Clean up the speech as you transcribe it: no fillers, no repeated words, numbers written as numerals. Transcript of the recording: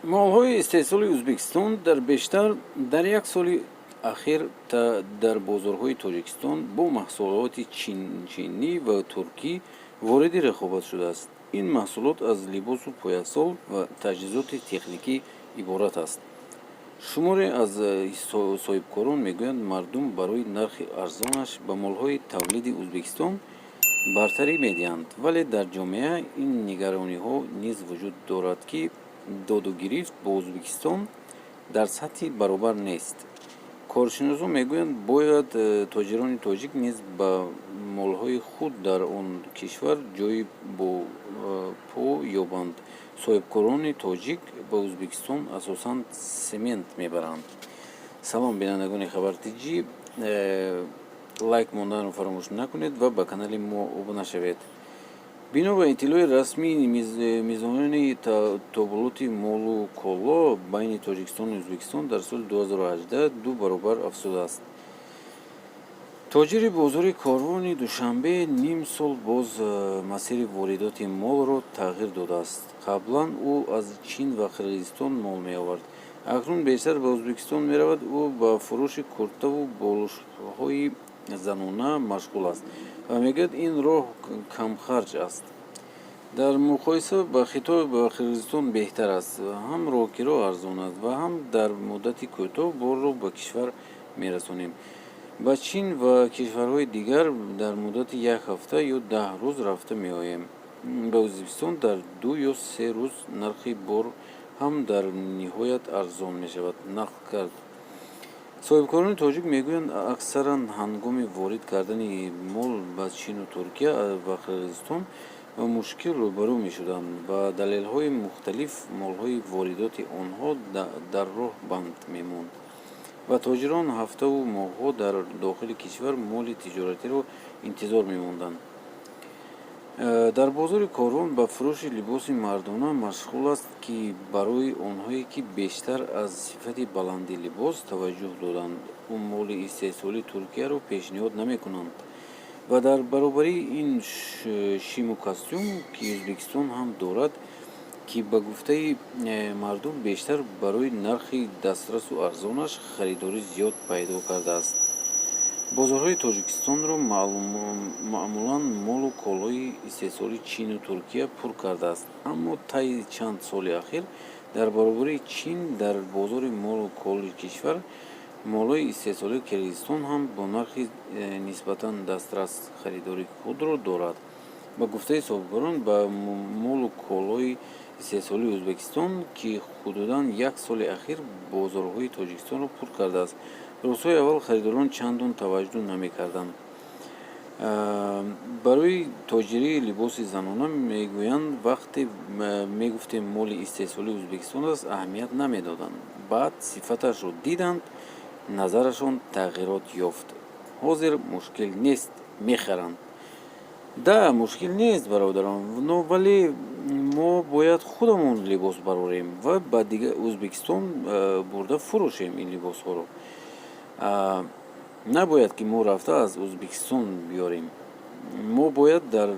Молҳои истеҳсоли Ӯзбекистон дар бештар дар як соли ахир дар бозорҳои Тоҷикистон бо маҳсулоти чинӣ ва туркӣ вориди рақобат шудааст. Ин маҳсулот аз либосу пойафзол ва таҷҳизоти техникӣ иборат аст. Шуморе аз соҳибкорон мегӯянд, мардум барои нархи арзонаш ба молҳои тавлиди Ӯзбекистон бартарӣ медиҳанд, вале дар ҷомеа ин нигарониҳо низ вуҷуд дорад, ки доду гирифт бо Ӯзбекистон дар сатҳи баробар нест. Коршиносон мегӯянд, бояд тоҷирони тоҷик низ ба молҳои худ дар он кишвар ҷойи по ёбанд. Соҳибкорони тоҷик ба Ӯзбекистон асосан семент мебаранд. Салом, бинандагони Хабар Тҷи, лайк монданро фаромӯш накунед ва ба канали мо обуна шавед. Бино ба иттилои расмӣ, мизони табодулоти молу коло байни Тоҷикистону Ӯзбекистон дар соли 2018 ду баробар афзудааст. Тоҷири бозори Корвони Душанбе ним сол боз масири воридоти молро тағйир додааст. Қаблан ӯ аз Чин ва Қирғизистон мол меовард, акнун бештар ба Ӯзбекистон меравад. Ӯ ба фурӯши куртаву болишҳои занона машғул аст ва мегӯяд, ин роҳ камхарҷ аст. Дар муқоиса ба Хитой ва Қирғизистон беҳтар аст. Ҳам роҳкиро арзон аст ва ҳам дар муддати кӯтоҳ борро ба кишвар мерасонем. Ба Чин ва кишварҳои дигар дар муддати як ҳафта ё 10 рӯз рафта меоем. Ба Ӯзбекистон дар 2 ё 3 рӯз, нархи бор ҳам дар ниҳоят арзон мешавад, нақл кард. Соҳибкорони тоҷик мегӯянд, аксаран ҳангоми ворид кардани мол ба Чину Туркия ва Қирғизистон ба мушкил рӯбарӯ мешуданд. Ба далелҳои мухталиф молҳои воридоти онҳо дар роҳ банд мемонд ва тоҷирон ҳафтаву моҳҳо дар дохили кишвар моли тиҷоратиро интизор мемонданд. Дар бозори Корвон ба фурӯши либоси мардона машғул аст, ки барои онҳое, ки бештар аз сифати баланди либос таваҷҷӯҳ доранд, ӯ моли истеҳсоли Туркияро пешниҳод намекунанд ва дар баробари ин шиму костюм, ки Ӯзбекистон ҳам дорад, ки ба гуфтаи мардум бештар барои нархи дастрасу арзонаш харидорӣ зиёд пайдо кардааст. Бозорҳои Тоҷикистонро маъмулан молу колои истеҳсоли Чину Туркия пур кардааст, аммо тайи чанд соли ахир дар баробари Чин дар бозори молу колои кишвар молҳои истеҳсолии Қирғизистон ҳам бо нархи нисбатан дастрас харидори худро дорад. Ба гуфтаи соҳибкорон, ба молу колои истеҳсолии Ӯзбекистон, ки ҳудудан як соли ахир бозорҳои Тоҷикистонро пур кардааст, рӯзҳои аввал харидорон чандон таваҷҷӯҳ намекарданд. Барои тоҷирии либоси занона мегӯянд, вақте мегуфтем, моли истеҳсолии Ӯзбекистон аст, аҳамият намедоданд. Баъд сифаташро диданд, назарашон тағйирот ёфт. Ҳозир мушкил нест, мехаранд. Да, мушкил нест, бародарон, но вале мо бояд худамон либос барорем ва ба Ӯзбекистон бурда фурӯшем ин либосҳоро. Набояд, ки мо рафта аз Ӯзбекистон биёрем. Мо бояд дар